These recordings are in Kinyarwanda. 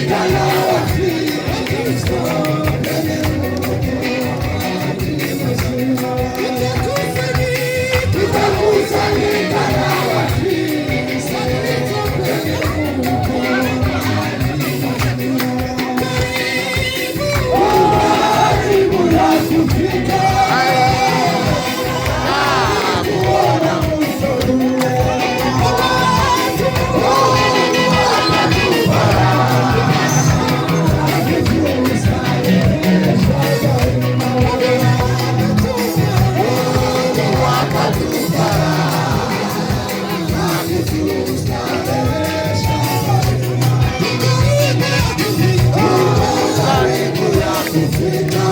Tutakusanyika na Wakristo tutakusanyika na Wakristo karibu ya kufika kuona mwisho ule. Mungu atatupa akitustarehesha daima. Mungu atatupa akitustarehesha daima. Karibu ya kufika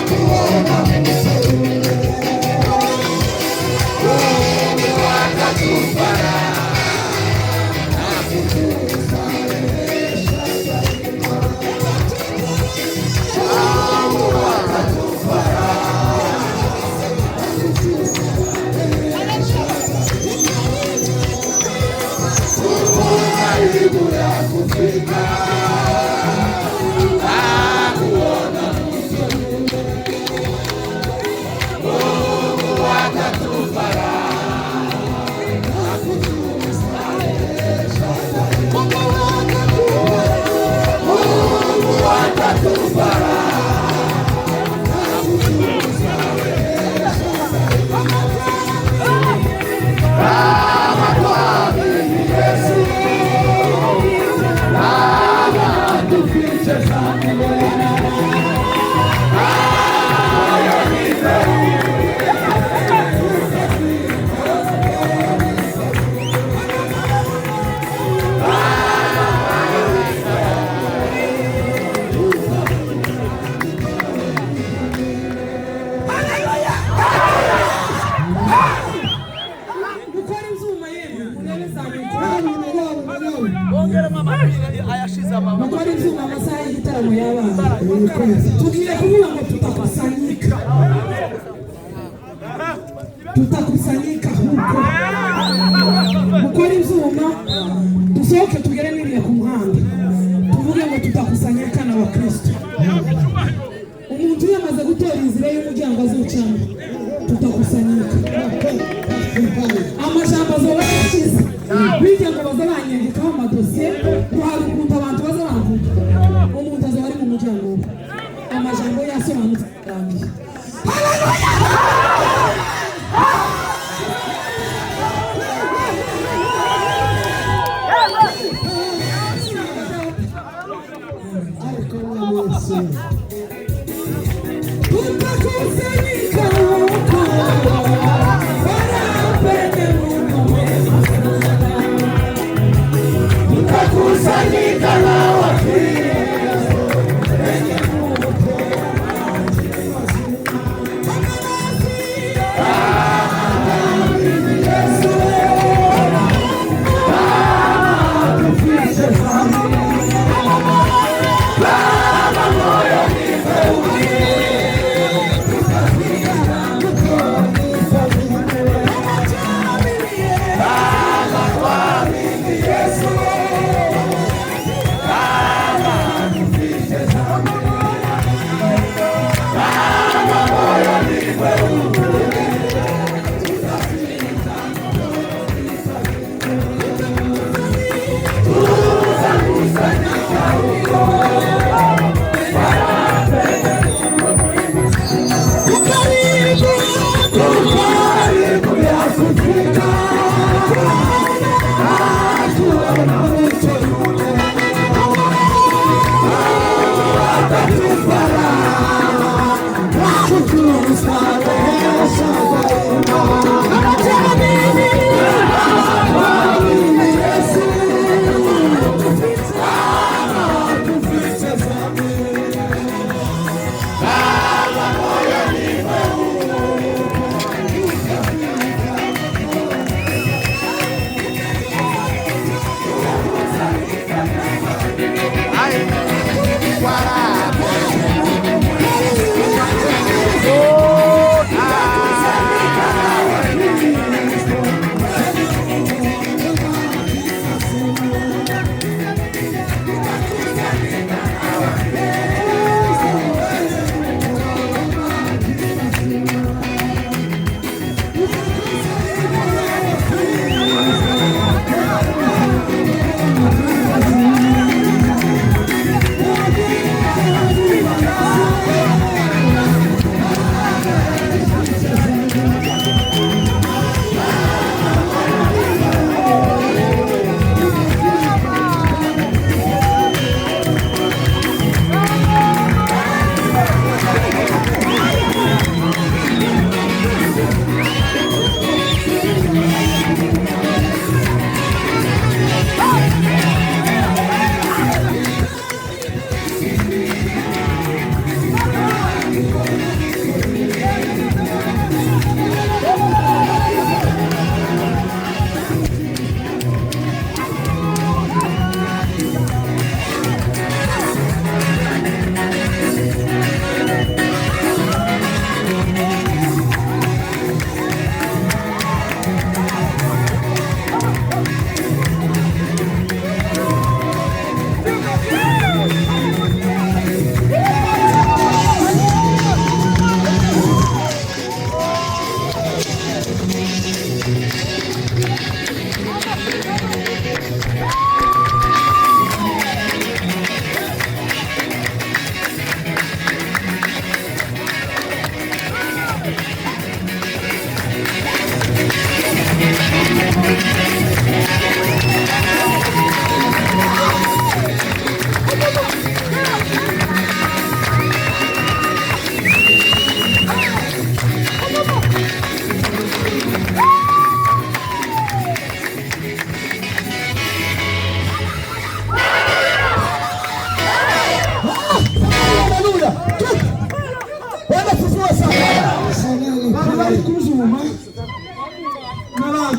kuona mwisho ule. Mungu atatupa akitustarehesha daima. Mungu atatupa akitustarehesha daima. Karibu ya kufika kuona mwisho ule. Mungu atatupa akitustarehesha daima. Mungu atatupa akitustarehesha daima. Kama twamwamini Yesu, kama tufiche dhambi, hayo ni Gukora ibyuma yemwe, murebe za mikoro. Bongeremo amapine ayashize amababa. Mukore ibyuma, amasaha y'igitaramo y'abana. Tugiye kuvuga ngo tutakusanyika, tutakusanyika huko. Mukore ibyuma, dusohoke tugere n'iriya ku muhanda, tuvuge ngo tutakusanyika n'Abakristo. Umuntu yamaze gutora inzira y'umuryango azocamo, tutakusanyika. Amajambo azoba yashize bijya ngo baze banyandikaho amadosiye, ngo hari ukuntu abantu baza bamvuga. Umuntu azoba ari mu muryango we, amajambo yasobanutse, arangiye. Ariko Yesu. Tutakusanyika huko, penye Mungu mwema sana. Tutakusanyika na Wakristo penye Mungu kama Yesu, kama tufiche dhambi, kama moyo ni mweupe, tutafika mfalme. Kama twamwamini Yesu.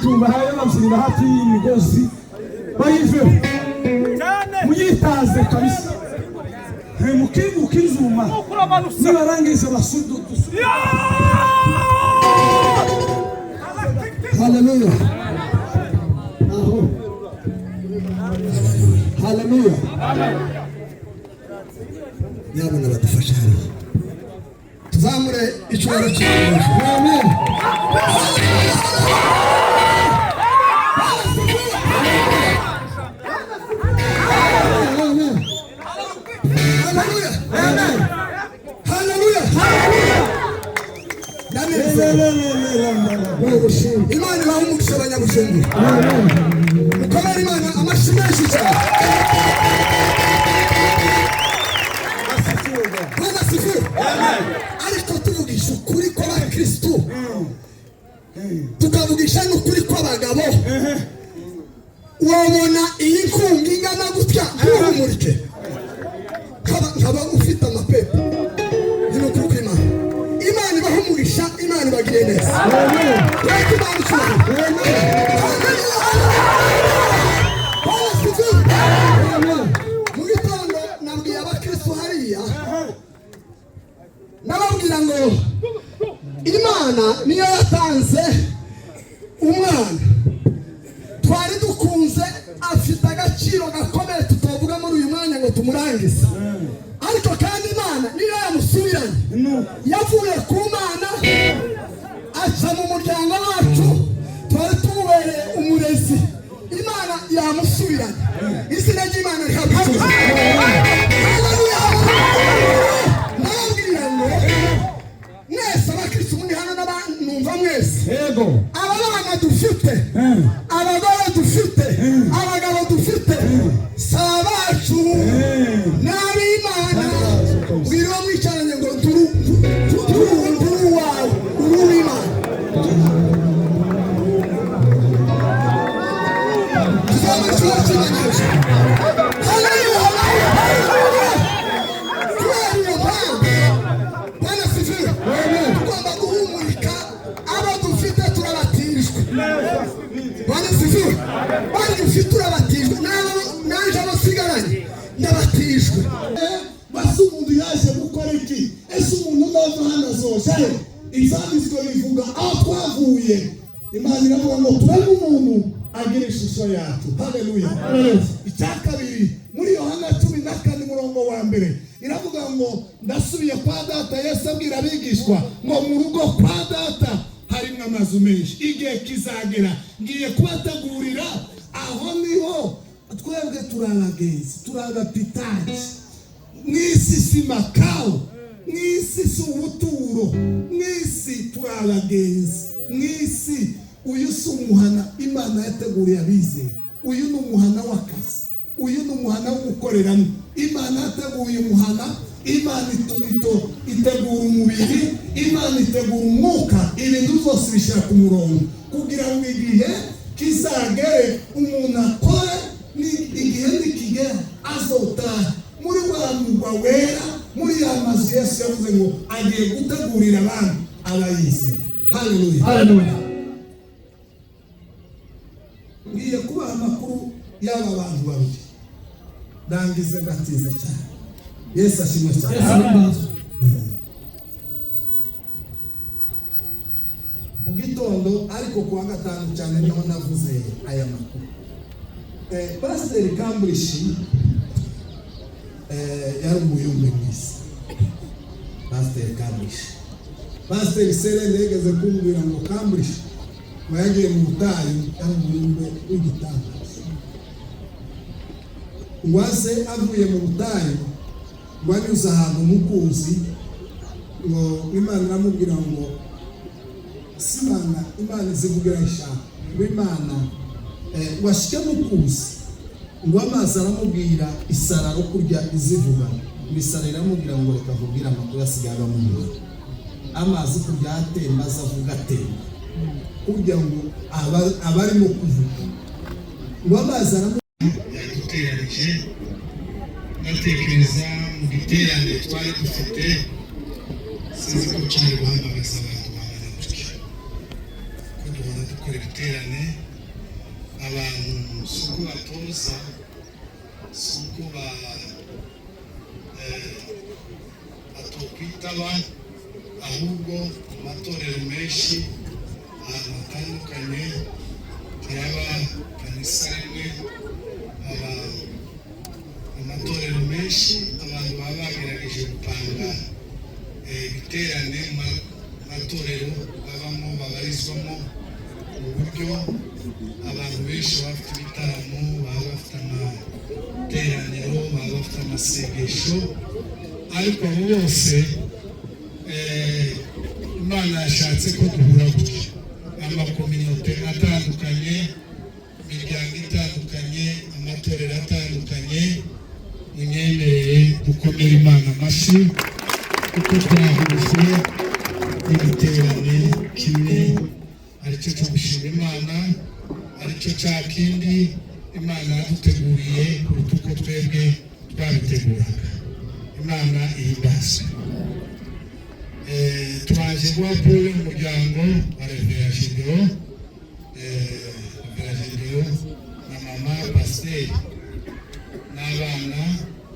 Abantu bahaye babyinira hafi y'imigozi bayiveho, muyitaze kabisa. Mukinguka inzuma nibarangiza basudu. Haleluya. Aho. Haleluya. Nyabuna badufashe hariya. Tuzamure icyubahiro cy'Imana. Amen. Amen. Haleluya. Amen. Haleluya. Ndanezerewe. Imana ibahe umugisha, abanyabujumbura. Mukomere Imana amashyi menshi cyane. Bwana asifiwe. Ariko tuvugisha ukuri kw'abakristu, tukavugisha n'ukuri kw'abagabo, wabona iyi nkunga ingana gutya ntuhumurike, nkaba ufite amapepo. Ni ukuri kw'Imana. Imana ibahe umugisha, Imana ibagire neza. Twese Imana icyubahiro. Bwana asifiwe. Mu gitondo nabwiye abakristu hariya, ndababwira ngo Imana niyo yatanze umwana twari dukunze, afite agaciro gakomeye tutavuga muri uyu mwanya ngo tumurangize, ariko kandi Imana niyo yamusubiranye. Yavuye ku Mana aca mu muryango wacu, twari tumubereye umurezi, Imana yamusubiranye. Izina ry'Imana rihabwa icyubahiro. Haleluya. Ndababwira ngo mwese abakristu muri hano n'abantumva mwese, Yego. aba bana dufite, abagore dufite, abagabo dufite, si abacu, n'ab'Imana. Bwira uwo mwicaranye ngo turi uwawe, uri uw'Imana. Tuzamure icyubahiro cy'Imana hejuru. Haleluya, haleluya. Kubera iyo mpamvu, Bwana asifiwe, tugomba guhumurika. Abo dufite turabatijwe. Bwana asifiwe. Bari dufite urabatijwe, naje abo nsigaranye ndabatijwe. Basi umuntu yaje gukora iki? Ese umuntu nava hano azoja he? Ibyanditswe bivuga aho twavuye. Imana iravuga ngo turebe umuntu agira ishusho yacu. Haleluya. Icya kabiri, muri Yohana 14 murongo wa 1, iravuga ngo ndasubiye kwa data. Yesu abwira abigishwa ngo mu rugo kwa data harimo amazu menshi, igihe kizagera ngiye kubategurira. Aho niho twebwe turi abagenzi, turi abapitaji mw'isi, si makao mw'isi, si ubuturo mw'isi, turi abagenzi mw'isi. Uyu si umuhana Imana yateguriye abizeye, uyu ni umuhana w'akazi, uyu ni umuhana wo gukoreramo. Imana yateguye umuhana, Imana itegura umubiri, Imana itegura umwuka, ibintu byose bishyira ku murongo kugira ngo igihe kizagere umuntu akore, ni igihe nikigera azotaha muri wa murwa wera, muri ya mazu Yesu yavuze ngo agiye gutegurira abandi abayizeye. Haleluya. Haleluya. Ngiye kubaha amakuru y'aba bantu babiri, ndangize ndatinze cyane. Yesu ashimwe cyane. Yesu ahimbazwe. Mu gitondo, ariko kuwa gatanu cyane niho navuze aya makuru. Pasiteri Kamburishi yari umuyumbe mwiza. Pasiteri Kamburishi, Pasiteri Serende yigeze kumbwira ngo Kamburishi ngo yagiye mu butayu, yari umuyumbe w'igitangaza, ngo aze avuye mu butayu, ngo anyuze ahantu mu kuzi, ngo Imana iramubwira ngo si Imana, Imana izivugira ishaka ngo Imana ngo ashike mu kuzi, ngo amazi aramubwira isararo kurya izivuga, ngo isaro iramubwira ngo reka nkubwire amakuru asigaye aba mu mubiri. Amazi kurya atemba aza avuga atemba kurya, ngo aba arimo kuvuga, ngo amazi aramubwira. Yaduteranije, ndatekereza mu giterane twari dufite, sinzi ko cyari guhamagaza abantu bangana gutya ko duhora. Dukora ibiterane, abantu si uko batoza, si uko batokwitaba, ahubwo mu matorero menshi ahantu hatandukanye haraba kanisa rimwe, haba amatorero menshi, abantu baba bagerageje gupanga ibiterane mu matorero babamo, babarizwamo, mu buryo abantu benshi baba bafite ibitaramo, baba bafite amateraniro, baba bafite amasengesho. Ariko abo bose, Imana yashatse ko duhura gutya, amakominote atandukanye, imiryango itandukanye, amatorero atandukanye. Munyemerere dukomere Imana amashyi kuko twahujwe n'igiterane kimwe, aricyo cyo gushima Imana, aricyo cya kindi Imana yaduteguriye kuruta uko twebwe twabiteguraga. Imana ihimbazwe. Turaje guha pole umuryango wa Reverend Shingiro, Reverend Shingiro na mama pasiteri n'abana,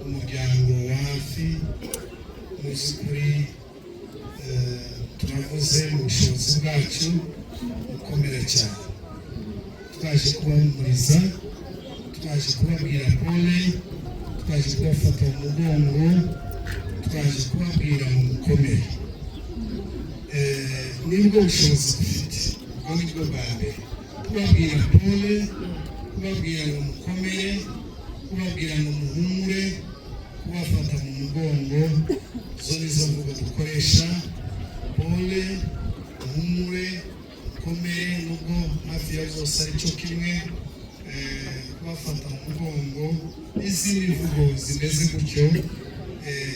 umuryango wa hafi. Mu by'ukuri turavuze mu bushobozi bwacu bukomeye cyane. Twaje kubahumuriza, twaje kubabwira pole, twaje kubafata mu mugongo, twaje kubabwira ngo mukomere. Nibwo bushobozi dufite, ubwo nibwo bwa mbere: kubabwira pole, kubabwira ngo mukomere, kubabwira ngo muhumure, kubafata mu mugongo. Zo nizo mvugo dukoresha: pole, muhumure, mukomere, nubwo hafi ya zose ari cyo kimwe. Kubafata mu mugongo n'izindi mvugo zimeze gutyo.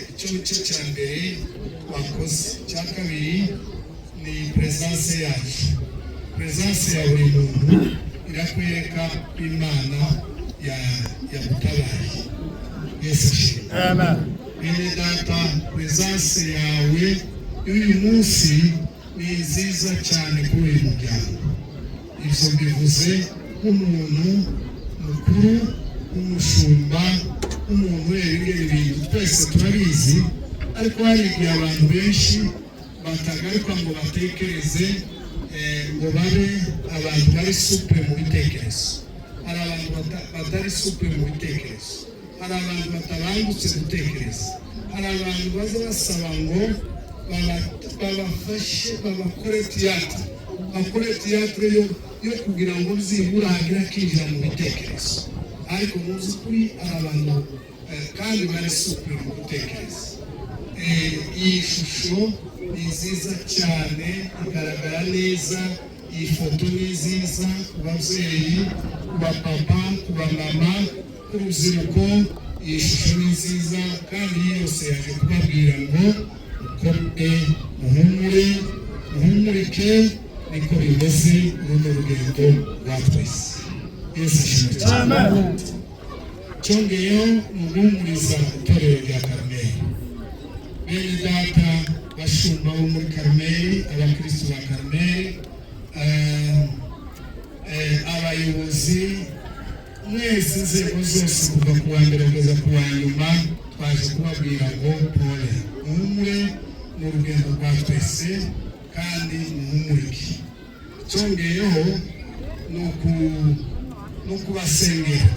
Icyo ni cyo cya mbere twakoze. Icya kabiri ni presence yacu. Presence ya buri muntu irakwereka ko Imana yagutabaye. Yesu ashimwe. Bene data, presence yawe y'uyu munsi ni nziza cyane kuri uyu muryango. Ibyo mbivuze nk'umuntu mukuru, nk'umushumba, nk'umuntu ureba ingene ibintu. Twese turabizi, ariko hari igihe abantu benshi batagaruka ngo batekereze, ngo babe abantu bari souple mu bitekerezo. Hari abantu batari souple mu bitekerezo, hari abantu batabangutse gutekereza, hari abantu baza basaba ngo babafashe, babakore théâtre, bakore théâtre yo kugira ngo byibura hagire akinjira mu bitekerezo. Ariko mu by'ukuri hari abantu kandi bari souple mu gutekereza. Iyi shusho ni nziza cyane, igaragara neza. Iyi foto ni nziza ku babyeyi, ku bapapa, ku bamama, ku rubyiruko. Iyi shusho ni nziza kandi iyi yose yaje kubabwira ngo mukomere, muhumure, muhumurike. Niko bimeze, uru ni urugendo rwa twese. Yesu ashimwe cyane. Cyongeyeho ni uguhumuriza itorero rya Karumeli. Bene data, bashumba bo muri Karumeli, abakristo ba Karumeli, abayobozi mwese, inzego zose kuva ku wa mbere kugeza ku wa nyuma, twaje kubabwira ngo pole, muhumure, ni urugendo rwa twese kandi muhumurike. Cyongeyeho ni ukubasengera.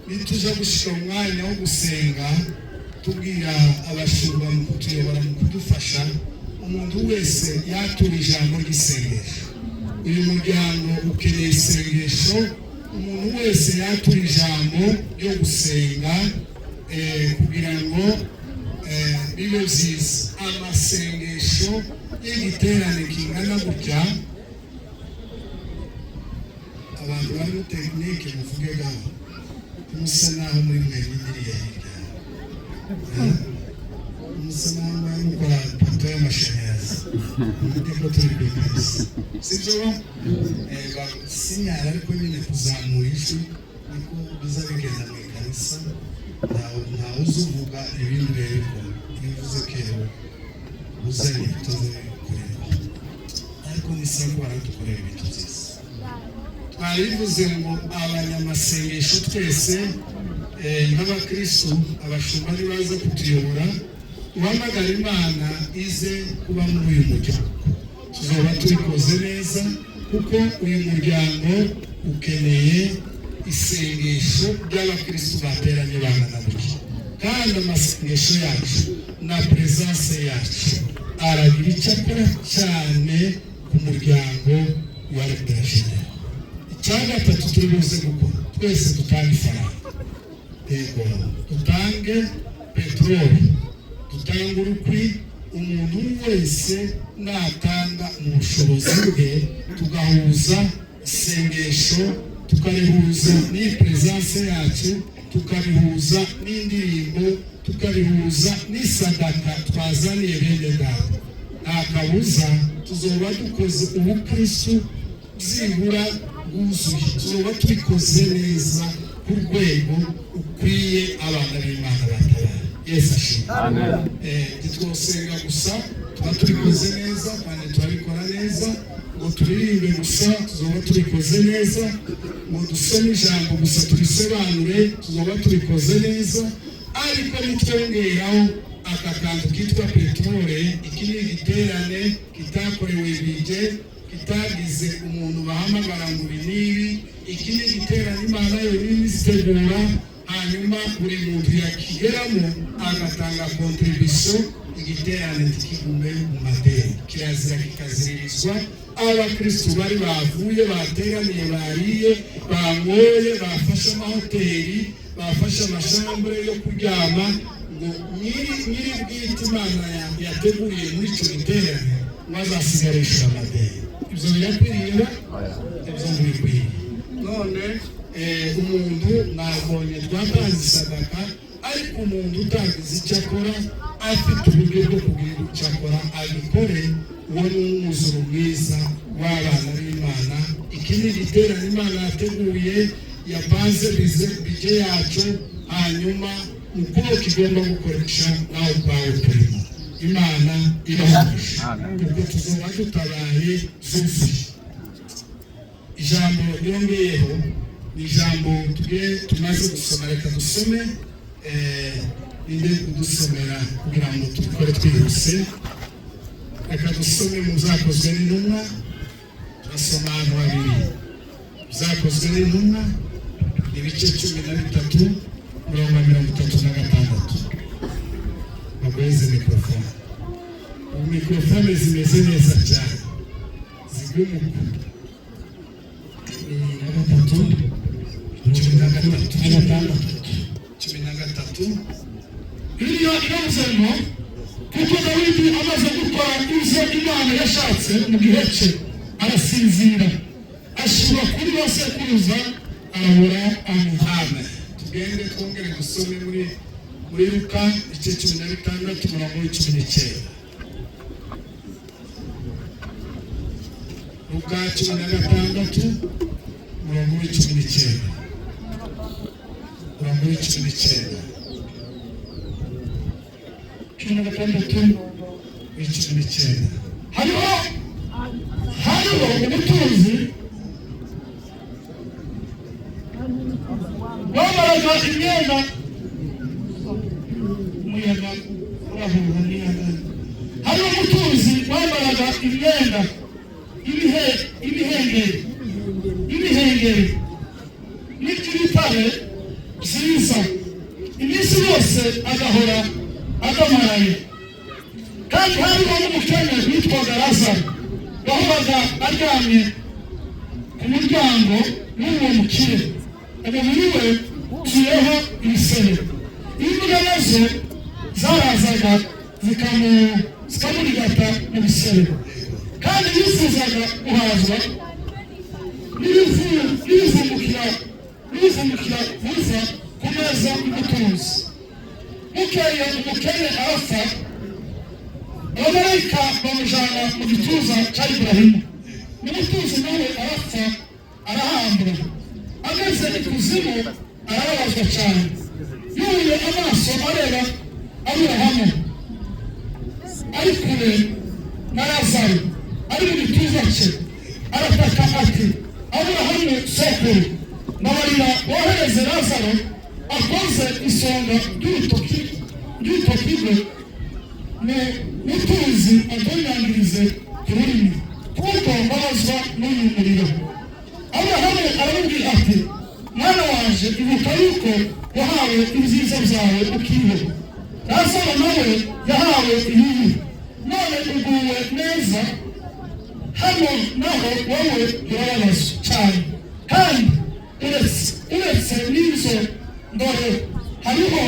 Nituja gushika umwanya wo gusenga, tubwira abashumba mu kutuyobora, mu kudufasha, umuntu wese yatura ijambo ry'isengesho. Uyu muryango ukeneye isengesho. Umuntu wese yatura ijambo ryo gusenga kugira ngo bibe byiza. Amasengesho y'igiterane kingana gutya, abantu bari muri technique muvuge gaho, musa naho muri mwenyine iriya hirya, musa naho bari gukora poto y'amashanyarazi, muvuge ko turi ku ikanisa, sibyo? Sinyara, ariko nyine kuzamura ijwi niko biza bigenda mu ikanisa. Ntawe uzi uvuga ibindi rero. Iyo uvuze kero uzanye tuze kureba, ariko ni sawa ko baradukorera ibintu byiza. Twabivuze ngo abanyamasengesho twese, nk'abakristo, abashumba nibaza kutuyobora, duhamagara Imana ize kuba muri uyu muryango, tuzoba tubikoze neza, kuko uyu muryango ukeneye isengesho ry'abakristo bateranye bangana gutya. Kandi amasengesho yacu na présence yacu aragira icyo akora cyane ku muryango wa Reberajide. Icya gatatu turi buze gukora, twese dutange ifaranga. Yego, dutange peteroli, dutange urukwi. Umuntu wese natanga mu bushobozi bwe, tugahuza isengesho, tukarihuza n'iyi présence yacu, tukabihuza n'indirimbo, tukabihuza n'isadaka twazaniye bene data, nta kabuza tuzoba dukoze ubukristu byibura bwuzuye, tuzoba tubikoze neza ku rwego ukwiye. Abana b'Imana batabaye, Yesu ashimwe. Ntitwosenga gusa, tuba tubikoze neza kandi turabikora neza. Ngo turirimbe gusa, tuzoba tubikoze neza. Ngo dusome ijambo gusa turisobanure, tuzoba tubikoze neza. Ariko nitwongeraho aka kantu kitwa peterole, iki ni igiterane kitakorewe budget, kitagize umuntu bahamagara ngo ibi n'ibi. Iki ni igiterane Imana yonyine izitegura, hanyuma buri muntu yakigeramo agatanga contribution. Igiterane ntikigume mu madeni, kirazira kikaziririzwa. Abakristu bari bavuye, bateraniye, bariye, banyoye, bafashe amahoteli, bafashe ama chambre yo kuryama, ngo nyiri bwite Imana yateguriye muri icyo giterane ngo azasigare yishyura amadeni, ibyo birakwiriye? Ibyo ntibikwiye. None umuntu nabonye twatanze isadaka, ariko umuntu utagize icyo akora, afite uburyo bwo kugira icyo akora, abikore. Uwo ni umwuzuro mwiza w'abana b'Imana. Iki ni igiterane Imana yateguye, yapanze budget yacu, hanyuma uko kigomba gukoresha nawe ubwawe turimo. Imana ibahuje, ubwo tuzoba dutabaye zuzuye. Ijambo yongeyeho ni ijambo tugiye tumaze gusoma. Reka dusome. Ninde kudusomera kugira ngo tubikore twihuse? Reka dusome mu Byakozwe n'Intumwa. Turasoma ahantu habiri. Byakozwe n'Intumwa, ibice 13, murongo wa 36. Baguheze mikorofone. Ubu mikorofone zimeze neza cyane, zigumuka. Na gatatu. 13. Na gatandatu. 13. Bibiliya iravuze ngo: "Kuko Dawidi amaze gukora ibyo Imana yashatse mu gihe cye, arasinzira, ashyirwa kuri ba sekuruza, arabura." Amen. Amen. Tugende twongere dusome muri Luka, igice 16, umurongo wa 19. Luka 16, umurongo wa 19, umurongo wa 19. 16. Wa 19. Hariho umutunzi wambaraga imyenda, umuyaga urahuha n'iyangana. Hariho umutunzi wambaraga imyenda y'ibihengeri n'iby'ibitare byiza, iminsi yose agahora adamaraye. Kandi hariho n'umukene witwaga Lazaro, wahoraga aryamye ku muryango w'uwo mukire, umubiri we wuzuyeho ibisebe, imbwa nazo zarazaga zikamurigata mu bisebe. Kandi yifuzaga guhazwa n'ibivumukira biva ku meza y'umutunzi. Bukeye umukene arapfa, abamarayika bamujyana mu gituza cya Iburahimu. N'umutunzi nawe arapfa, arahambwa. Ageze ikuzimu arababazwa cyane, yubuye amaso areba Aburahamu ari kure na Lazaro ari mu gituza cye, arataka ati: Aburahamu sokuru, mbabarira wohereze Lazaro akoze isonga ry'urutoki rwe mu tuzi, atonyangirize ku rurimi, kuko mbabazwa n'uyu muriro. Aburahamu aramubwira ati: 'Mwana wanje, ibuka yuko wahawe ibyiza byawe ukiriho, Lazaro nawe yahawe ibibi. None uguwe neza hano, naho wowe urababazwa cyane. Kandi uretse n'ibyo, dore hariho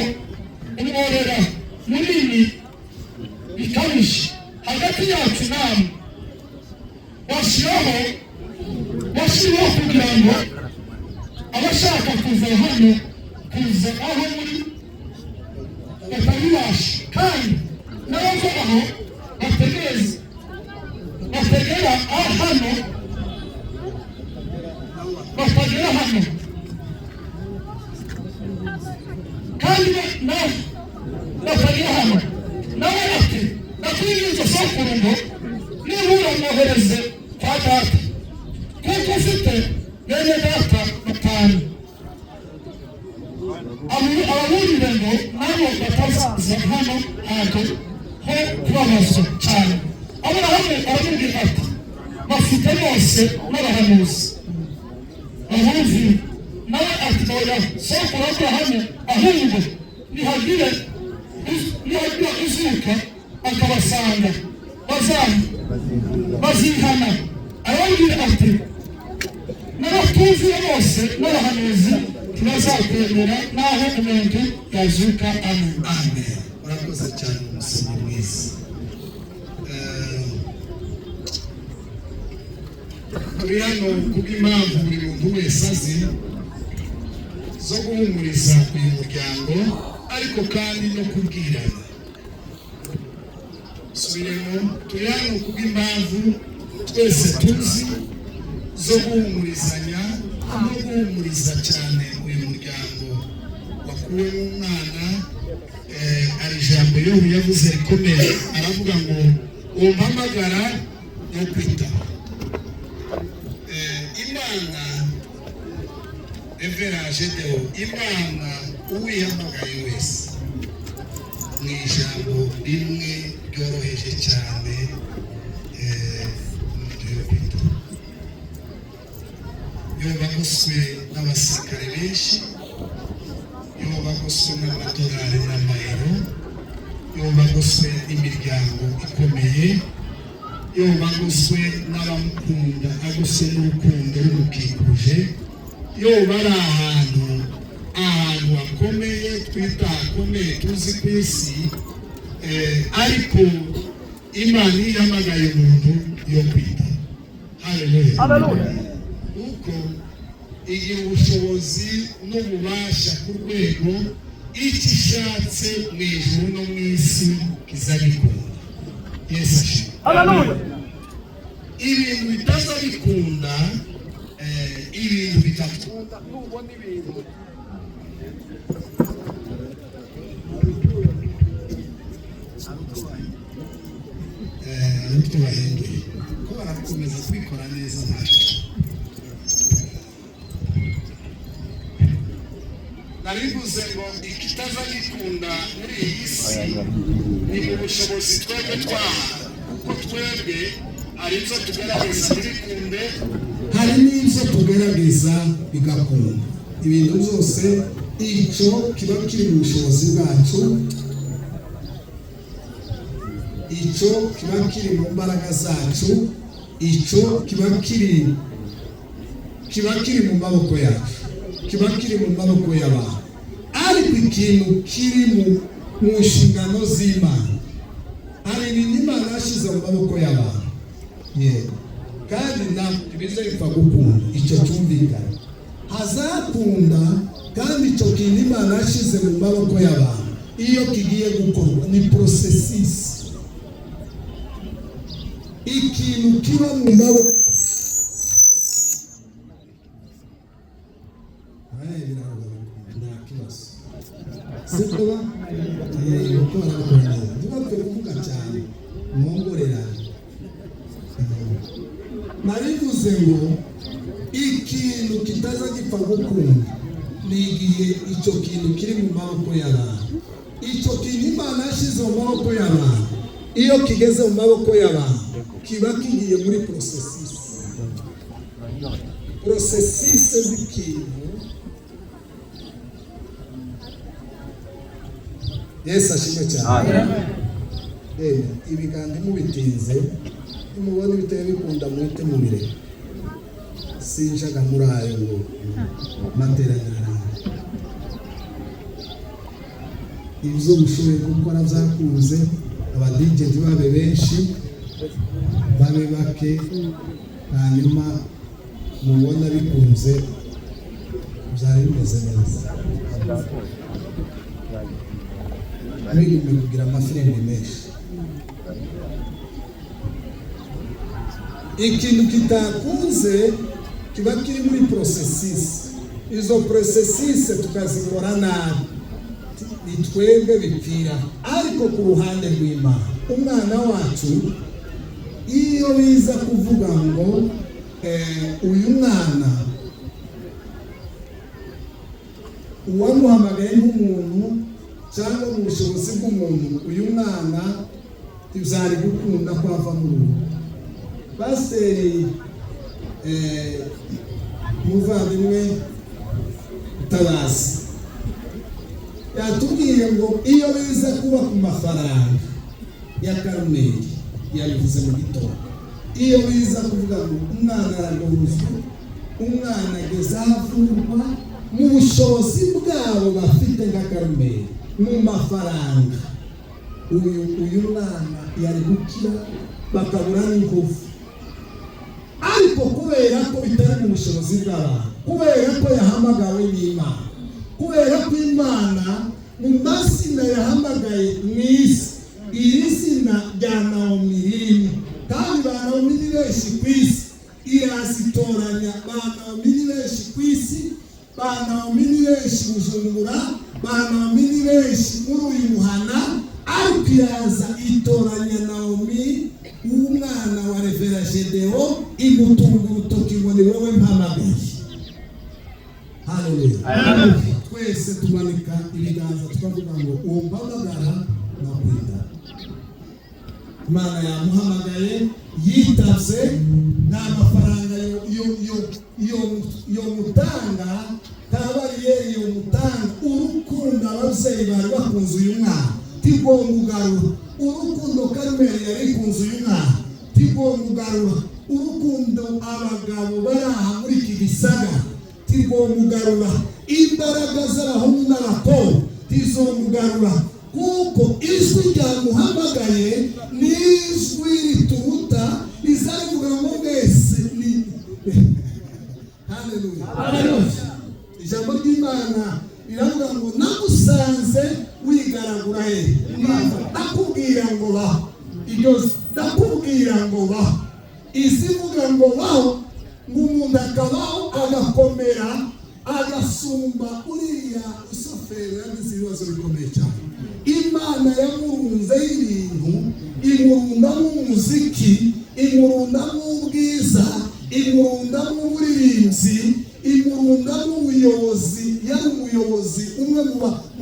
umworera munini bikabije hagati yacu namwe, washyiriweho kugira ngo abashaka kuva hano kuza aho muri batabibasha, kandi n'abava aho bategereza batagera hano, batagera hano kandi na batagera hano.' Nawe ati: 'Ndakwinginze sokuru, ngo nibura mwohereze kwa data, kuko ufite bene data batanu, ababurire ngo nabo batazaza hano hantu ho kubabazwa cyane.' Aburahamu aramubwira ati: 'Bafite Mose n'abahanuzi, babumvire.' Nawe ati: 'Oya, sokuru Aburahamu, ahubwo nihagira uzuka akabasanga bazihana.' Arababwira ati: 'N'abatumvira Mose n'abahanuzi ntibazakwemera n'aho umuntu yazuka.' Amen." Amen. Urakoze cyane, umusomyi mwiza. Turi hano kubw'impamvu buri muntu wese azi zo guhumuriza uyu muryango, ariko kandi no kubwirana. Subiremo: turi hano kubw'impamvu twese tuzi zo guhumurizanya no guhumuriza cyane uyu muryango wakuwemo umwana. Hari ijambo Yobu yavuze rikomeye, aravuga ngo: 'Umpamagara no kwitaba.' Imana, Reverend Deo, Imana uwihamagaye wese mu ijambo rimwe ryoroheje cyane, umuntu yo kwitaba. Yoba agoswe n'abasirikare benshi, yoba agoswe n'amadolari n'amayero, yoba agoswe n'imiryango ikomeye, yoba agoswe n'abamukunda, agoswe n'urukundo rumukikuje, yoba ari ahantu hakomeye, twita hakomeye, tuzi ku isi, ariko Imana iyo ihamagaye umuntu yo kwita. Haleluya! Kuko igira ubushobozi n'ububasha ku rwego icyo ishatse mu ijuru no mu isi kizabikunda. Yesu ashimwe. Ibintu bitaza bikunda, ibintu bidakunda, nubona ibintu ariko bahinduye ko barakomeza kubikora neza, ntacyo narivuze ngo ikitaza gikunda muri iyi si ni mu bushobozi twebwe twaha, kuko twebwe hari ibyo tugerageza ntibikunde, hari n'ibyo tugerageza bigakunda. Ibintu byose icyo kiba kiri mu bushobozi bwacu, icyo kiba kiri mu mbaraga zacu, icyo kiba kiri mu maboko yacu, kiba kiri mu maboko y'abantu. Ariko ikintu kiri mu nshingano z'Imana, hari ibintu Imana yashyize mu maboko y'abantu, yego, kandi ntabwo biza bipfa gukunda. Icyo cyumvikana, hazakunda. Kandi icyo kintu Imana yashyize mu maboko y'abantu, iyo kigiye gukorwa ni processus. Ikintu kiba mu maboko. Nta kibazo, sibyo ba? Uko barabikora neza, ntibapfe kuvuga cyane, mwongorerane. Narivuze ngo kitaza gipfa gukunda ni igihe icyo kintu kiri mu maboko y'abantu. Icyo kintu Imana yashyize mu maboko y'abantu, iyo kigeze mu maboko y'abantu kiba kigiye muri processus, processus z'ikintu. Yesu ashimwe cyane. Ibiganza mubitinze, nimubona ibiteye bikunda muhite mubireka. Sinjaga muri ayo ngo materaniro arahari. Ibyo mushoboye gukora byakunze, aba DJ ntibabe benshi, babe bake, hanyuma mubona bikunze byari bimeze neza. Mwirinde kugira amafirimbi menshi. Ikintu kitakunze kiba kiri muri processus. Izo processus tukazikora nabi, ni twebwe bipfira. Ariko ku ruhande rw'Imana, umwana wacu iyo biza kuvuga ngo uyu mwana uwamuhamagaye nk'umuntu cyangwa mu bushobozi bw'umuntu, uyu mwana ntibyari gukunda ko ava mu rugo. Pasiteri umuvandimwe Mutabazi yatubwiye ngo iyo biza kuba ku mafaranga ya Karumeli, yabivuze mu gitondo, iyo biza kuvuga ngo umwana araguruzwa, umwana ageze aho avurwa, mu bushobozi bwabo bafite nka Karumeli, mu mafaranga, uyu mwana yari gukira bakabura n'ingufu. Ariko kubera ko bitari mu bushobozi bw'abantu, kubera ko yahamagawe n'Imana, kubera ko Imana mu mazina yahamagaye mu isi, iri zina rya Naomi ririmo, kandi ba Naomi ni benshi ku isi, irazitoranya. Ba Naomi ni benshi ku isi, ba Naomi ni benshi Bujumbura, ba Naomi ni benshi muri uyu muhana, ariko iraza itoranya Naomi w'umwana wa Revera Gedeo, imutunga urutoki ngo ni wowe mpamagaye. Haleluya. Twese tumanika ibiganza tukavuga ngo uwo mpamagara nakwita. Imana yamuhamagaye, yitavye, nta mafaranga yo mutanga, nta bariyeri yo mutanga. Urukundo ababyeyi bari bakunze uyu mwana tigomba. Urukundo Karumeli yari ikunze uyu mwana tigomba. Urukundo abagabo bari aha muri iki gisagara tirwomugarura. Imbaraga z'abahungu n'abakobwa tizomugarura, kuko ijwi ryamuhamagaye ni ijwi rituruta rizarivuga ngo mwese ni haleluya. Ijambo ry'Imana riravuga ngo nagusanze wigaragura he, ndakubwira ngo baho. Iryo ndakubwira ngo baho, izivuga ngo baho, ngo umuntu akabaho agakomera agasumba uriya rusoferi yagize ibibazo bikomeye cyane. Imana yamurunzeho ibintu, imurundamo umuziki, imurundamo ubwiza, imurundamo uburirimbyi, imurundamo ubuyobozi. Yari umuyobozi umwe mu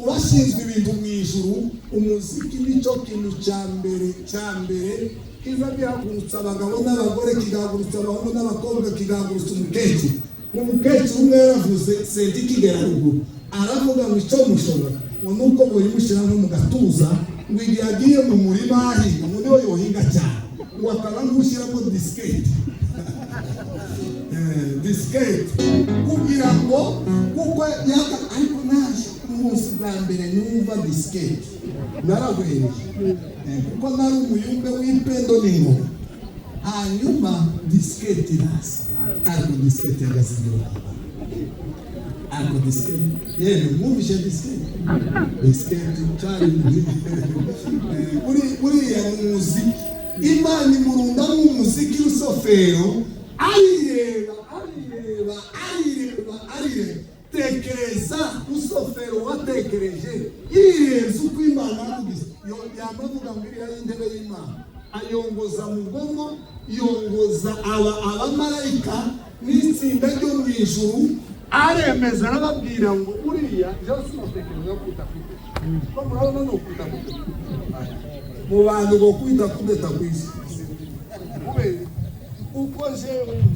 bashinzwe ibintu mu ijuru. Umuziki nicyo kintu cya mbere cya mbere kiza gihagurutsa abagabo n'abagore, kigahagurutsa abahungu n'abakobwa, kigahagurutsa umukecuru. Umukecuru umwe yaravuze senti kigera ruguru, aravuga ngo icyo mushobora ngo nuko muyimushyira nko mu gatuza, ngo igihe agiye mu murima ahinga ngo niwe yohinga cyane, ngo akaba nk'ushyiramo disiketi disiketi kugira ngo kuko yaga. Ariko naje umunsi bwa mbere numva disiketi narahwereye, kuko nari umuyumbe w'ipendo n'ingoma. Hanyuma disiketi iraza, ariko disiketi yagaze igihugu, ariko disiketi yemwe mwumvishe disiketi, disiketi cyari buriya muziki. Imana imurundamo umuziki rusofero, arireba arireba arireba arireba. Tekereza rusofero watekereje yirenze uko Imana yamugize. Yamavuga ngo iriya y'intebe y'Imana ayongoza mugomo, yongoza abamarayika n'itsinda ryo mu ijuru. Aremeza, arababwira ngo uriya jewe sinotekereza kwita kudeta, ko murabona ni ukwita kudeta mu bantu ngo kwita kudeta ku isi, kubera uko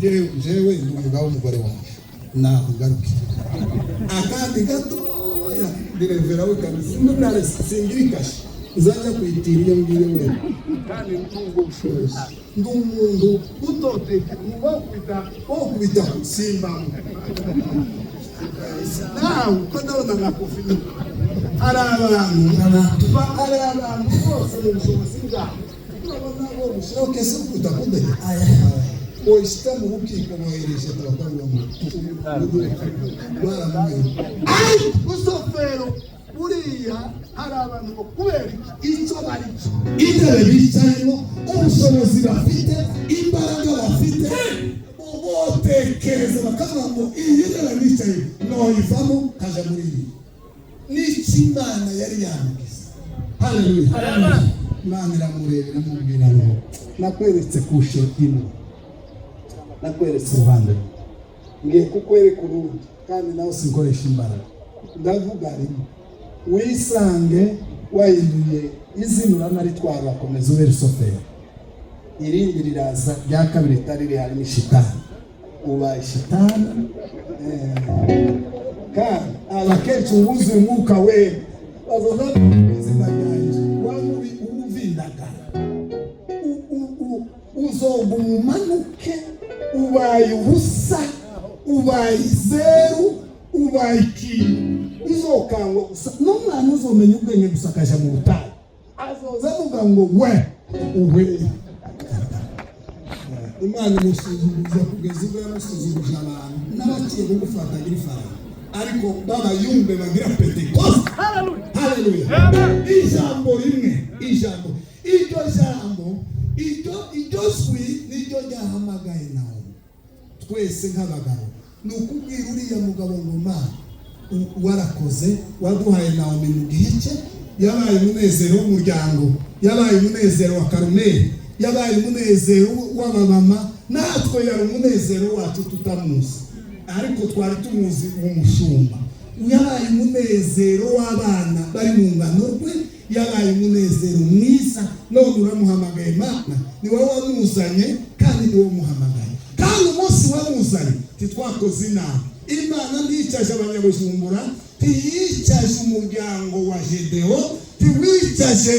jewe jewe ndi umugabo w'umugore wanjye. Naho ngaruke akandi gatoya, ndirevera we kabisa, ndunare singira ikashe nzajya kuyitira iyo ngiyo wera, kandi ntunga ubushobozi, ndi umuntu utoteka wokubita simbamu nawe uko ndabona nka Kofi. Hari abantu, hari abantu bose mu bushobozi bwabo, urabona bo gushyiraho case yo kwita kudeta, oyisita mu rukiko bohereje, turakorera ngo baramubera. Ariko rusofero buriya hari abantu ngo kubera icyo bari cyo, intebe bicayemo, ubushobozi bafite, imbaraga bafite, botekereza bakavuga ngo iyi ntebe bicaye noyivamo kaja muri iyi. N'icyo Imana yari yamugize. Haleluya! Imana iramureba, iramubwira ngo nakweretse kushe imwe, nakweretse uruhande rumwe, ngiye kukwereka urundi, kandi nawe sinkoresha imbaraga, ndavuga rimwe wisange wahinduye izina, uranaritwara, urakomeza ube rusoferi. Irindi riraza rya kabiri ritari rihari, ni shitani, ubaye shitani. Kandi abakecuru buzuye umwuka wera bazoza mu izina rya Yesu, wamubi ubuvindagara, uzoguma umanuke, ubaye ubusa, ubaye zeru, ubaye ikintu uzokangwa gusa n'umwana uzomenya ubwenge gusa akaja mu butayu, azoza avuga ngo we uwe. Imana imusuzuguza kugeza ubwo yamusuzuguje abantu n'abaciye kugufata agira ifaranga, ariko b'abayumbe bagira Pentekoste. Haleluya! Ijambo rimwe, ijambo, iryo jambo, iryo jwi niryo ryahamagaye nawe. Twese nk'abagabo ni ukubwira uriya mugabo ngo mana warakoze, waduhaye Nawomi mu gihe cye, yabaye umunezero w'umuryango, yabaye umunezero wa Karumeli, yabaye umunezero w'abamama, natwe yari umunezero wacu tutamuzi, ariko twari tumuzi mu mushumba. Yabaye umunezero w'abana bari mu ngano rwe, yabaye umunezero mwiza. None uramuhamagaye, Mana, ni wowe wamuzanye kandi ni wowe umuhamagaye, kandi umunsi wamuzanye titwakoze inama. Imana ntiyicaje abanyabujumbura, ntiyicaje umuryango wa Gedewo, ntiwicaje,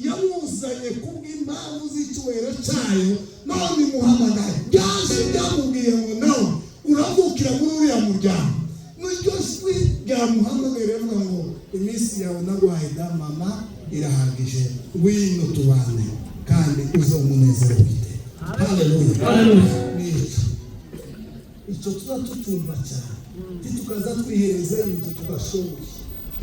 yamuzanye kubw'impamvu z'icyubahiro cyayo. None imuhamagaye, byaje byamubwiye ngo nawe uravukira muri uriya muryango. Niryo jwi ryamuhamagaye, rivuga ngo iminsi yawe naguhaye da mama irahagije, ngwino tubane kandi uze umunezero wite. Haleluya! Nicyo icyo tuba tutumva cyane, ntitukaza twihereza ibintu tudashoboye,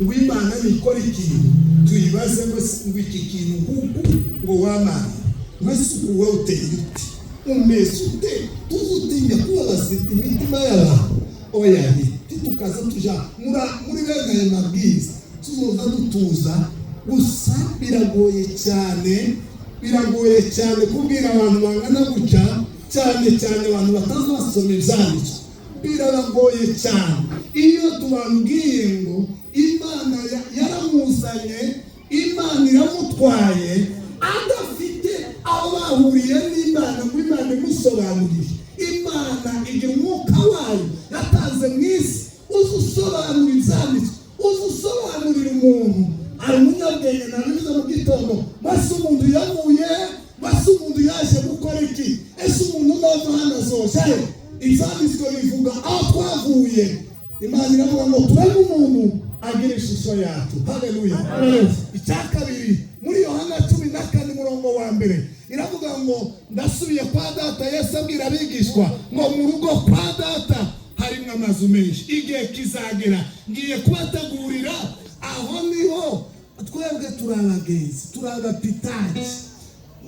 ngo Imana nikora ikintu tuyibaze ngo ngo iki kintu nguku, ngo wamana ngo ese uku wowe uteye ute, umeze ute, tuzi utinya kubabaza imitima y'abantu. Oya, ntitukaza tuja muri bene ayo mabwiriza, tuzoza dutuza gusa. Biragoye cyane, biragoye cyane kubwira abantu bangana gutya, cyane cyane abantu batazi basoma ibyanditswe, birabagoye cyane. Iyo tubabwiye ngo Imana yaramuzanye, Imana iramutwaye, adafite aho bahuriye n'Imana ngo Imana imusobanurire. Imana igira umwuka wayo yatanze mu isi uzi usobanura ibyanditswe, uzi usobanurira umuntu ari umunyabwenge. Nabivuze mu gitondo, maze umuntu yavuye, maze umuntu yaje gukora iki? Ese umuntu nava hano azoja he? Ibyanditswe bivuga aho twavuye. Imana iravuga ngo turebe umuntu agira ishusho yacu. Haleluya! Icya kabiri, muri Yohana 14 umurongo wa mbere, iravuga ngo ndasubiye kwa Data. Yesu abwira abigishwa ngo mu rugo kwa Data harimo amazu menshi, igihe kizagera ngiye kubategurira. Aho niho twebwe turi abagenzi, turi abapitaji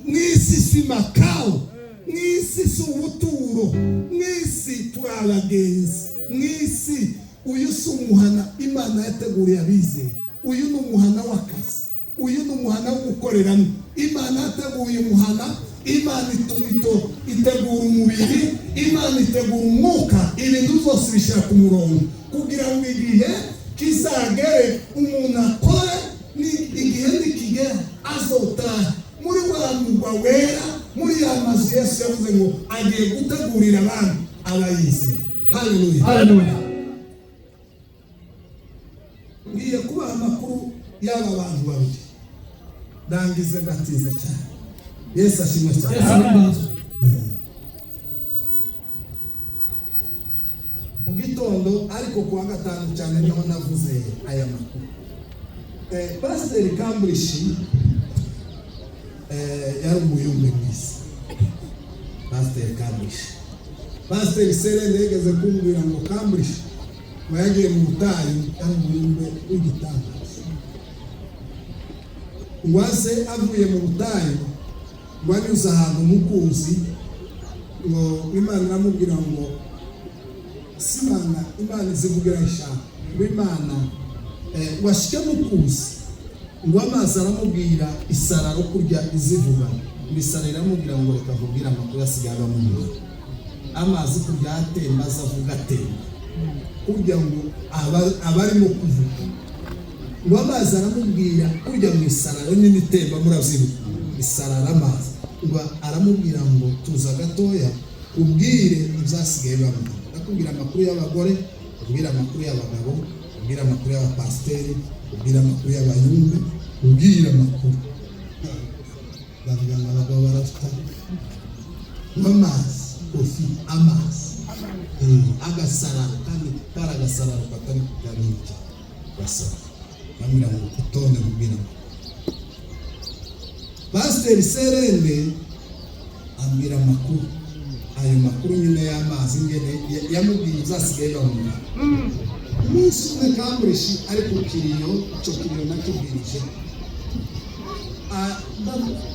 mu isi, si makao mu isi, si ubuturo mu isi, turi abagenzi mu isi. Uyu si umuhana Imana yateguriye abizeye, uyu ni umuhana w'akazi, uyu ni umuhana wo gukoreramo. Imana yateguye umuhana. Imana itegura umubiri, Imana itegura umwuka, ibintu byose bishyira ku murongo kugira ngo igihe kizagere umuntu akore, ni igihe nikigera azotaha muri wa murwa wera, muri ya mazu Yesu yavuze ngo agiye gutegurira abandi abayizera. Haleluya! Haleluya. Ngiye kubaha amakuru y'aba bantu babiri, ndangize ndatinze cyane. Yesu ashimwe cyane. Yesu ahimbazwe. Mu gitondo, ariko kuwa gatanu cyane, niho navuze aya makuru. Pasiteri Kamburishi yari umuyumbe mwiza. Pasiteri Kamburishi, Pasiteri Serende yigeze kumbwira ngo Kamburishi ngo yagiye mu butayu, yari umuyumbe w'igitangaza, ngo aze avuye mu butayu, ngo anyuze ahantu mu kuzi, ngo Imana iramubwira ngo si Imana, Imana izivugira ishaka ngo Imana washike mu kuzi, ngo amazi aramubwira, isararo kurya izivuga, ngo isara iramubwira ngo reka nkubwire amakuru asigaye aba mu mubiri. Amazi kurya atemba, aza avuga atemba kurya, ngo abarimo kuvuga, ngo amazi aramubwira kurya mu isararo nyine itemba, murabyibuka isarara amazi, ngo aramubwira ngo tuza gatoya ubwire ibyasigaye bamwe. Ndakubwira amakuru y'abagore, ubwira amakuru y'abagabo, ubwira amakuru y'abapasiteri, ubwira amakuru y'abayumbe, ubwira amakuru bavuga ngo abagabo barafite amazi kofi amazi. Agasararo kandi kari agasararo katari kuganira gasara, bamubwira ngo utonde mubwira ngo Pasiteri Serende ambwira amakuru, ayo makuru nyine y'amazi ngene yamubwiye ibyasigaye bamubwira. Umunsi umwe Kamburishi ari ku kiriyo, icyo kiriyo nakibwirije.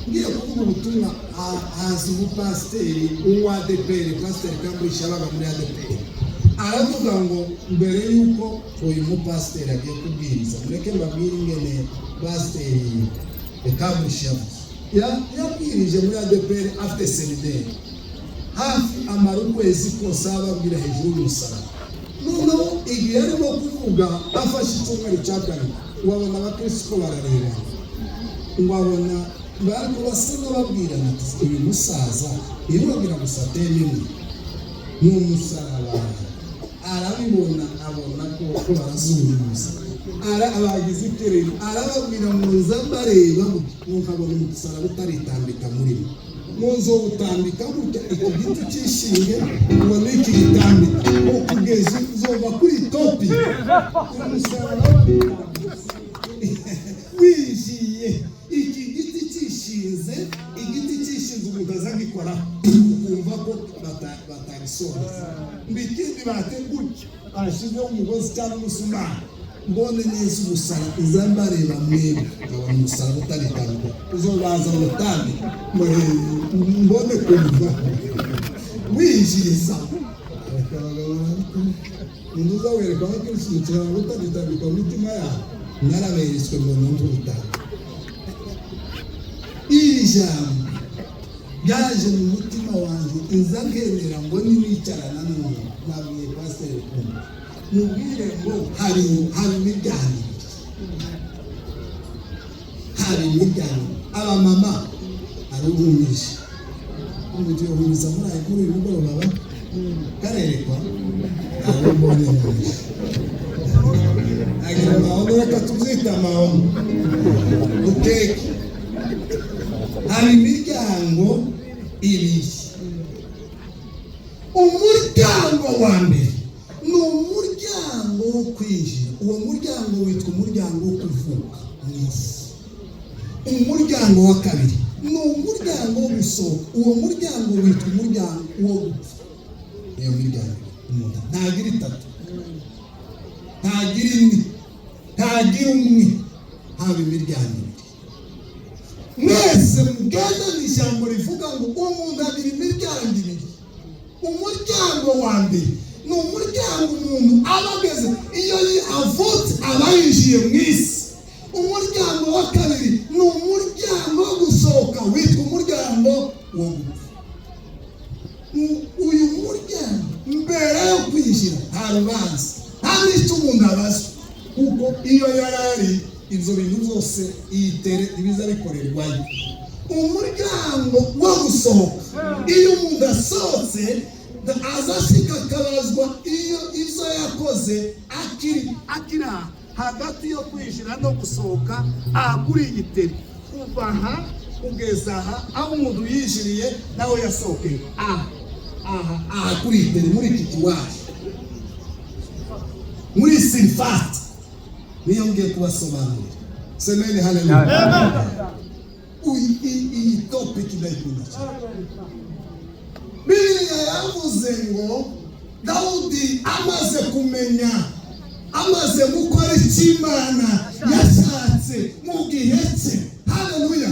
Ngiye kuvuga ubutumwa, haza umupasiteri w'uwa ADPR. Pasiteri Kamburishi yabaga muri ADPR. Aravuga ngo mbere y'uko uyu mupasiteri agiye kubwiriza, mureke mbabwire ingene Pasiteri Kamburishi yavuze. Yabwirije muri ADPR afite seminari, hafi amara ukwezi kose ababwira hejuru y'umusaraba. Noneho igihe arimo kuvuga, afashe icyumweru cya kabiri, ngo abona abakirisitu ko bararebana, ngo abona bari basa n'ababwirana ati uyu musaza iyo babwira gusa teme imwe ni umusaraba. Arabibona, abona ko barazunguza, abagize iterero, arababwira ngo nza mbareba nkabona umusaraba utaritambika muri mwe, munzu utambika gutya iki giti cyishinge, ngo n'iki gitambika ukugeza uzova kuri topi umusaraba winjiye, iki giti cyishinze, igiti cyishinze, umuntu azagikora ukumva ko batagisoza, ngo ikindi bategutya bashyizeho umugozi cyangwa umusumari, mbone neza umusaraba uza mbareba mwebwe nkabona umusaraba utaritambika, uzobanza mutambika mbone kumva winjiriza. Umuntu uzawereka abakirisitu umusaraba utaritambika mu mitima yabo, naraberetswe ngo numve ubutaka. Iri jambo ryaje mu mutima wanjye, inza nkemera ngo niwicarana n'umuntu, nabwiye pasiteri kumva mubwire ngo hari imiryango ibiri, hari imiryango. Abamama aruhumije ubu tuyohumiriza muri aya kuri uyu mugoroba ba karerekwa arumbonye neza agira amahono, reka tubyite amahono uteke. Hari imiryango ibiri. Umuryango wa mbere ni umuryango wo kwinjira, uwo muryango witwa umuryango wo kuvuka mu isi. Umuryango wa kabiri ni umuryango wo gusohoka, uwo muryango witwa umuryango wo gupfa. Niyo miryango umuntu ntagira itatu, ntagira ine, ntagira umwe, haba imiryango ibiri. Mwese mugendane ijambo rivuga ngo umuntu agira imiryango ibiri. Umuryango wa mbere ni umuryango umuntu aba ageze iyo avutse, aba yinjiye mu isi. Umuryango wa kabiri ni umuryango wo gusohoka, witwa umuryango Umuryango wo gupfa. Uyu muryango, mbere yo kwinjira, nta rubanza, nta n'icyo umuntu abazwa, kuko iyo yari ari ibyo bintu byose iyitere ibiza bikorerwayo. Umuryango wo gusohoka, iyo umuntu asohotse, aza ashika akabazwa iyo ibyo yakoze akiri aha hagati yo kwinjira no gusohoka, aha kuri iyi terre, kuva aha kugeza aha, aho umuntu yinjiriye naho yasohokeye, aha aha aha kuri iyi terre, muri iki kiwaje, muri surface, niyo ngiye kubasobanurira. Semeni haleluya. Iyi topic ndayikunda cyane. Bibiliya yavuze ngo Dawudi amaze kumenya, amaze gukora icyo Imana yashatse mu gihe cye, haleluya.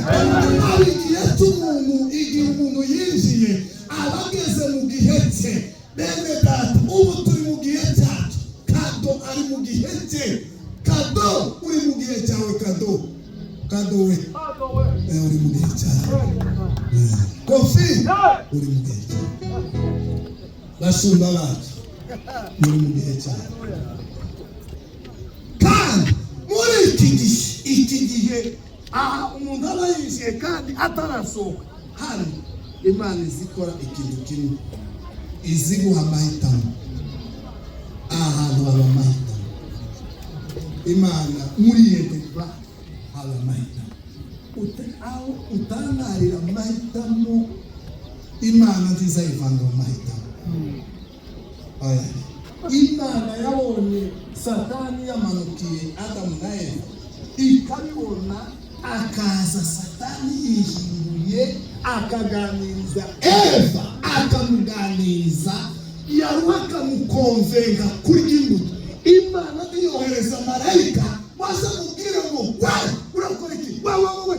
Hari igihe cy'umuntu, igihe umuntu yinjiye aba ageze mu gihe cye. Bene data, ubu turi mu gihe cyacu. Kado ari mu gihe cye. Kado, uri mu gihe cyawe. Kado, kado we, uri mu gihe cyawe. Kofi, uri mu gihe cyawe. Bashumba bacu, muri mu gihe cyawe. Kandi muri iki gihe, iki gihe aha umuntu aba yinjiye kandi atarasohoka hano, Imana izikora ikintu kimwe, izi guha amahitamo. Aha hantu haba amahitamo. Imana muri iyo deba haba amahitamo. Aho utangarira amahitamo, Imana nziza yivanga mu mahitamo. Oya. Imana yabonye Satani yamanukiye Adamu na Eva, ikabibona, akaza Satani yihinduye, akaganiriza Eva, akamuganiriza, yaruha akamukonvenga kurya imbuto. Imana ntiyohereza marayika waza mubwire ngo: "We, urakora iki? We, we, we, we."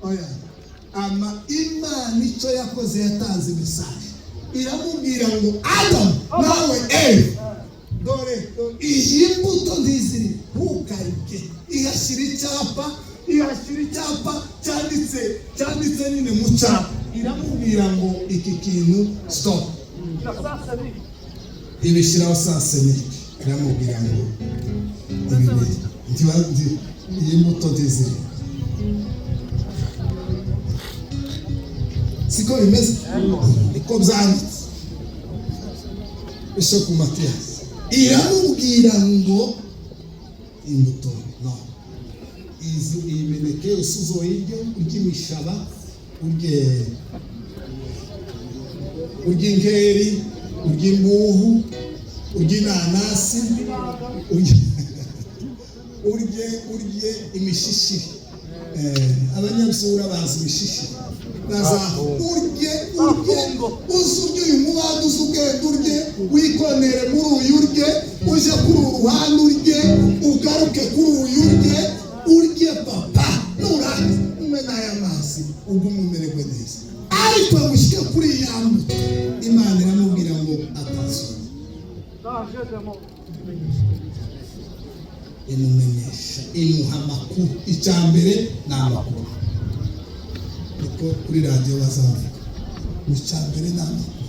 Oya. Ama Imana icyo yakoze, yatanze message, iramubwira ngo: "Adamu nawe Eva, dore iyi mbuto ntiziri, ntukarye." Ihashyira icyapa, ihashyira icyapa cyanditse nyine mu cyapa, iramubwira ngo: "Iki kintu, stop." Ibishyiraho sens unique, iramubwira ngo: "Ibi iyi mbuto ntiziri." Siko bimeze? Niko byanditse. Bishop Matiyasi, iramubwira ngo: "Imbuto no izi, iyi mineke yose uzoyirye, urye imishaba, urye inkeri, urye imbuhu, urye inanasi, urye imishishiri." Abanyabyura bazi imishishiri baza. Urye, uze urye uyu mubande, uze ugenda urye, wikonere muri uyu, urye uje kuri uru ruhande, urye ugaruke kuri uyu, urye papa, nurangiza unywe n'aya mazi, ugume umererwe neza. Ariko mushyike kuri ya mbuto, Imana iramubwira ngo: "Attention." Imumenyesha, imuha amakuru. Icya mbere ni amakuru, niko kuri radiyo bazavuga mu cya mbere ni amakuru.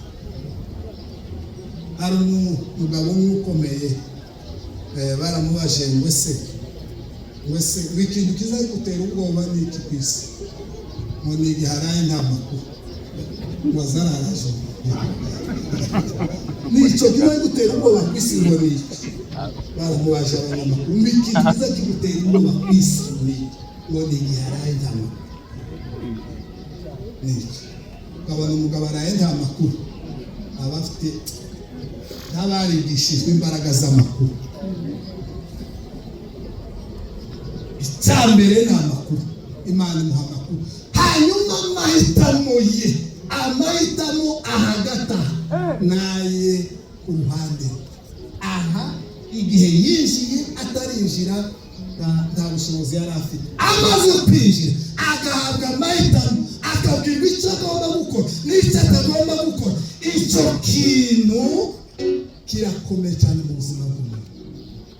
Hari umugabo umwe ukomeye, baramubaje ngo ese ngo ikintu kizagutera ubwoba ni iki ku isi? Ngo ni igihe haraye nta makuru, ngo azararaje, nicyo kizagutera ubwoba ku isi. Ngo ni iki? Baramubaje abanyamakuru ngo ikintu kiza kigutera ubwoba ku isi ni iki? Ngo ni igihe haraye nta makuru. Ni iki? Ukabona umugabo araye nta makuru, aba afite n'abarigishijwe imbaraga z'amakuru. Icya mbere ni amakuru. Imana imuha amakuru, hanyuma amahitamo ye, amahitamo ahagata naye ku ruhande aha, igihe yinjiye atarinjira nta bushobozi yari afite. Amaze kwinjira agahabwa amahitamo, akabwirwa icyo agomba gukora n'icyo atagomba gukora. Icyo kintu kirakomeye cyane mu buzima bw'umuntu.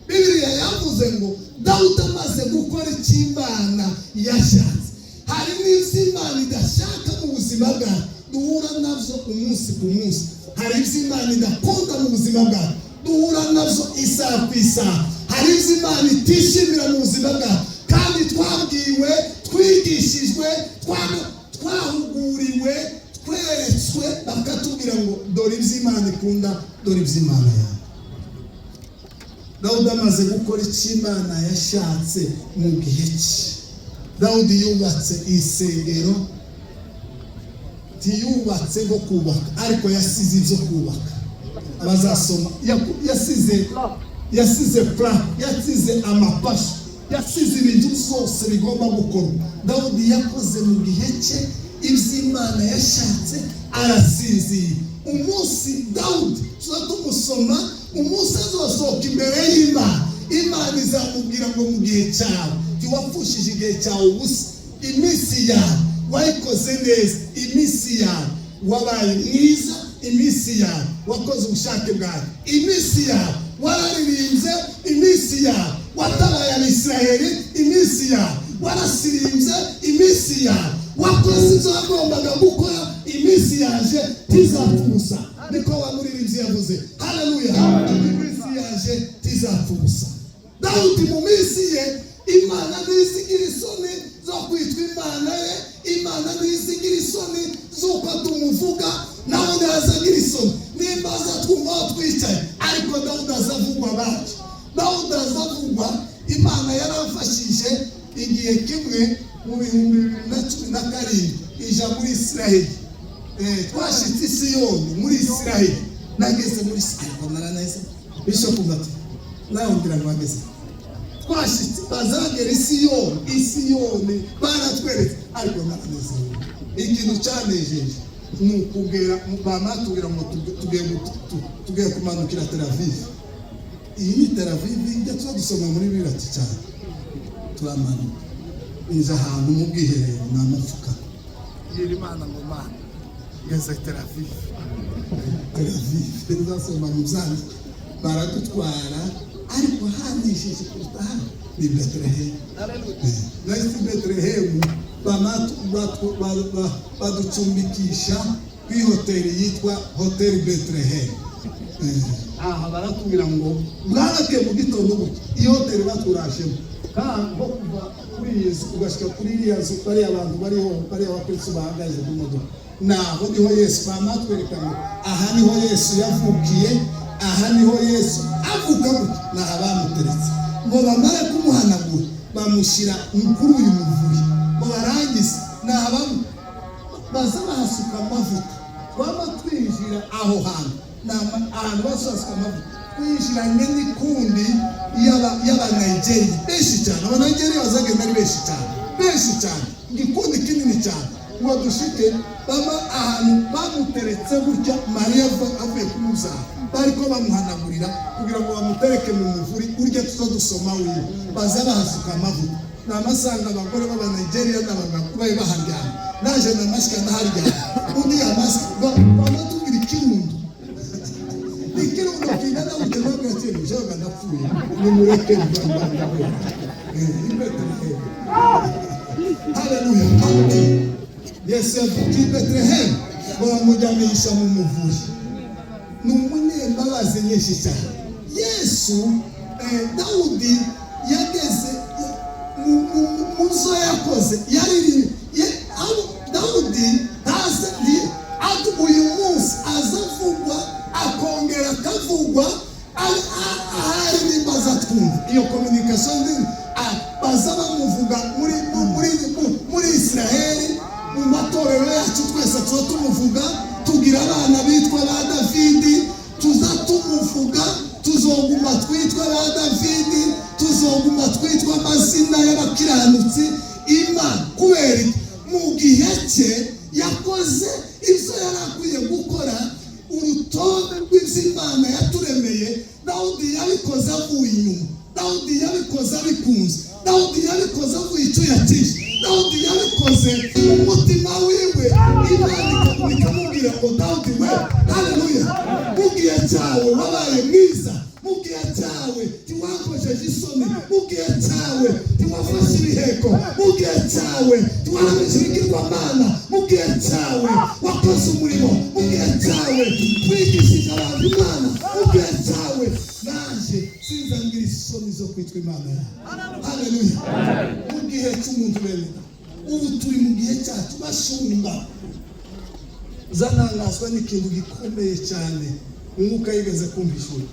Bibiliya yavuze ngo Dawudi amaze gukora icyo Imana yashatse. Hari n'ibyo Imana idashaka mu buzima bwacu duhura nabyo umunsi ku munsi. Hari ibyo Imana idakunda mu buzima bwacu duhura nabyo isaha ku isaha. Hari ibyo Imana itishimira mu buzima bwacu, kandi twabwiwe, twigishijwe, twahuguriwe, tweretswe, bakatubwira ngo dore ibyo Imana ikunda, dore ibyo Imana yanga. Dawudi amaze gukora icyo Imana yashatse mu gihe cye. Dawudi yubatse isengero, ntiyubatse ngo kubaka, ariko yasize ibyo kubaka. Abazasoma, yasize plan, yasize amapasha, yasize ibintu byose bigomba gukorwa. Dawudi yakoze mu gihe cye ibyo Imana yashatse, arasinzira. Umunsi Dawudi tuza tumusoma, umunsi azosohoka imbere y'Imana, Imana izamubwira ngo mu gihe cyawe ntiwapfushije igihe cyawe ubusa, iminsi yawe wayikoze neza, iminsi yawe wabaye mwiza, iminsi yawe wakoze ubushake bwawe, iminsi yawe wararirimbye, iminsi yawe watabaye Abisiraheli, iminsi yawe warasirimbye, iminsi yawe wakoze ibyo wagombaga gukora, iminsi yaje ntizapfa ubusa. Niko wa muririmbyi yavuze. Haleluya! Iminsi yaje ntizapfa ubusa. Dawudi mu minsi ye, Imana ntizigira isoni zo kwitwa Imana ye. Imana ntizigira isoni z'uko tumuvuga, nawe ntazagira isoni nimba aza twumva aho twicaye. Ariko Dawudi azavugwa abacu, Dawudi azavugwa. Imana yaramfashije igihe kimwe mu 2017, ija muri Israheli. Twashitse i Siyoni muri Israheli. Nageze muri Israheli naraneza. Bishop ati nawe ngira ngo wageze. Twashitse, bazagera i Siyoni, i Siyoni baratweretse, ariko naranezerewe. Ikintu cyanejeje ni ukugera bamatubwira ngo tugiye kumanukira Tel Aviv. Iyi ni Tel Aviv ijya tuba dusoma muri Birati cyane. Turamanuka, inza ahantu mu bwiherero, ni amapfuka. Bwira Imana ngo Mana, ngeze Tel Aviv. Tel Aviv nzasoma mu byanditswe. Baradutwara, ariko hanejeje kuruta hano ni Betelehemu. Nahise Betelehemu, baducumbikisha ku ihoteli yitwa Hoteli Betelehemu. Aha baratubwira ngo mwarake mu gitondo gutya. Iyi hoteli baturajemo nko kuva kuri iyi nzu ugashyika kuri iriya nzu, bariya bantu bariho, bariya abakristo bahagaze ku modoka, naho niho Yesu. Bamatwereka ngo aha niho Yesu yavukiye, aha niho Yesu avuka gutya, naha bamuteretse. Ngo bamare kumuhanagura, bamushyira kuri uyu muvure. Ngo barangize, naha baza bahasuka amavuta. Twaba twinjira aho hantu, ni ahantu basuka amavuta. Twinjiranye n'ikundi y'Abanayigeriya benshi cyane. Abanayigeriya bazagenda ari benshi cyane, benshi cyane, igikundi kinini cyane. Ngo dushike bama ahantu bamuteretse gutya, Mariya avuye kumubyara, bariko bamuhanagurira kugira ngo bamutereke mu muvuri urya tuza dusoma wiwe. Baza bahasuka amavuta. Ni amasanga abagore b'Abanayigeriya n'abagabo bari baharyamye, naje namashyika ndaharyamye. Undi yamasika bamatubwira ikirundo, ikirundo kingana gutya. Nabwo ati jewe ndapfuye, nimureke ndabona i Betelehemu. Haleluya! Yesu yavukiye i Betelehemu, baramujyamisha mu muvure. Ni umunyembabazi nyinshi cyane Yesu. Dawudi yageze mu zo yakoze yaririmbye. Dawudi ntaze uyu munsi azavugwa, akongera akavugwa, ahari nimba aza twumva iyo communication ndimi, baza bamuvuga muri Israheli, mu matorero yacu twese tuba tumuvuga. Tugira abana bitwa ba Davidi, tuza tumuvuga. Tuzoguma twitwa ba Davidi, tuzoguma twitwa amazina y'abakiranutsi. Imana kubera iki? Mu gihe cye yakoze ibyo yari akwiye gukora. Urutonde rw'ibyo Imana yaturemeye, Dawudi yabikoze avuye inyuma, Dawudi yabikoze abikunze, Dawudi yabikoze avuye icyo yakije. Dawudi yabikoze mu mutima wiwe. Imana ikamubwira ngo: "Dawudi we, haleluya, mu gihe cyawe wabaye mwiza, mu gihe cyawe ntiwakojeje isoni, mu gihe cyawe ntiwafashe ibiheko, mu gihe cyawe ntiwaramije ibigirwamana, mu gihe cyawe wakoze umurimo, mu gihe cyawe wigishije abantu Imana, mu gihe cyawe naje sinzangira isoni zo kwitwa Imana yawe." Haleluya! Mu gihe cy'umuntu bene, ubu turi mu gihe cyacu. Bashumba, zanangazwa n'ikintu gikomeye cyane Umwuka yigeze kumva ishuri.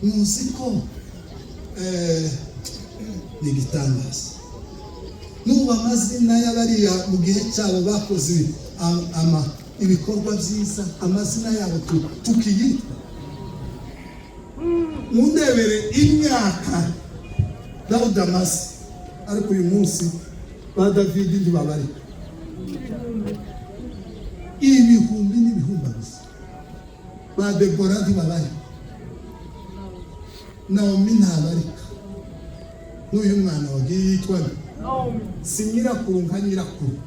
Muzi ko ni igitangaza, n'ubu amazina y'abariya mu gihe cyabo bakoze ibikorwa byiza, amazina yabo tukiyitwa. Mundebere imyaka Dawudi amaze, ariko uyu munsi ba Davidi ntibabarika, ibihumbi n'ibihumbi gusa. Ba Debora ntibabarika, Naomi ntabarika, n'uyu mwana wagiye yitwa nde? Si nyirakuru nka nyirakuru,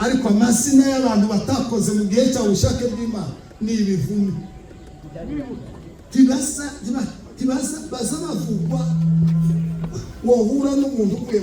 ariko amazina y'abantu batakoze mu gihe cya ubushake bw'Imana ni ibivume. Ntibasa, baza bavugwa. Wohura n'umuntu uvuye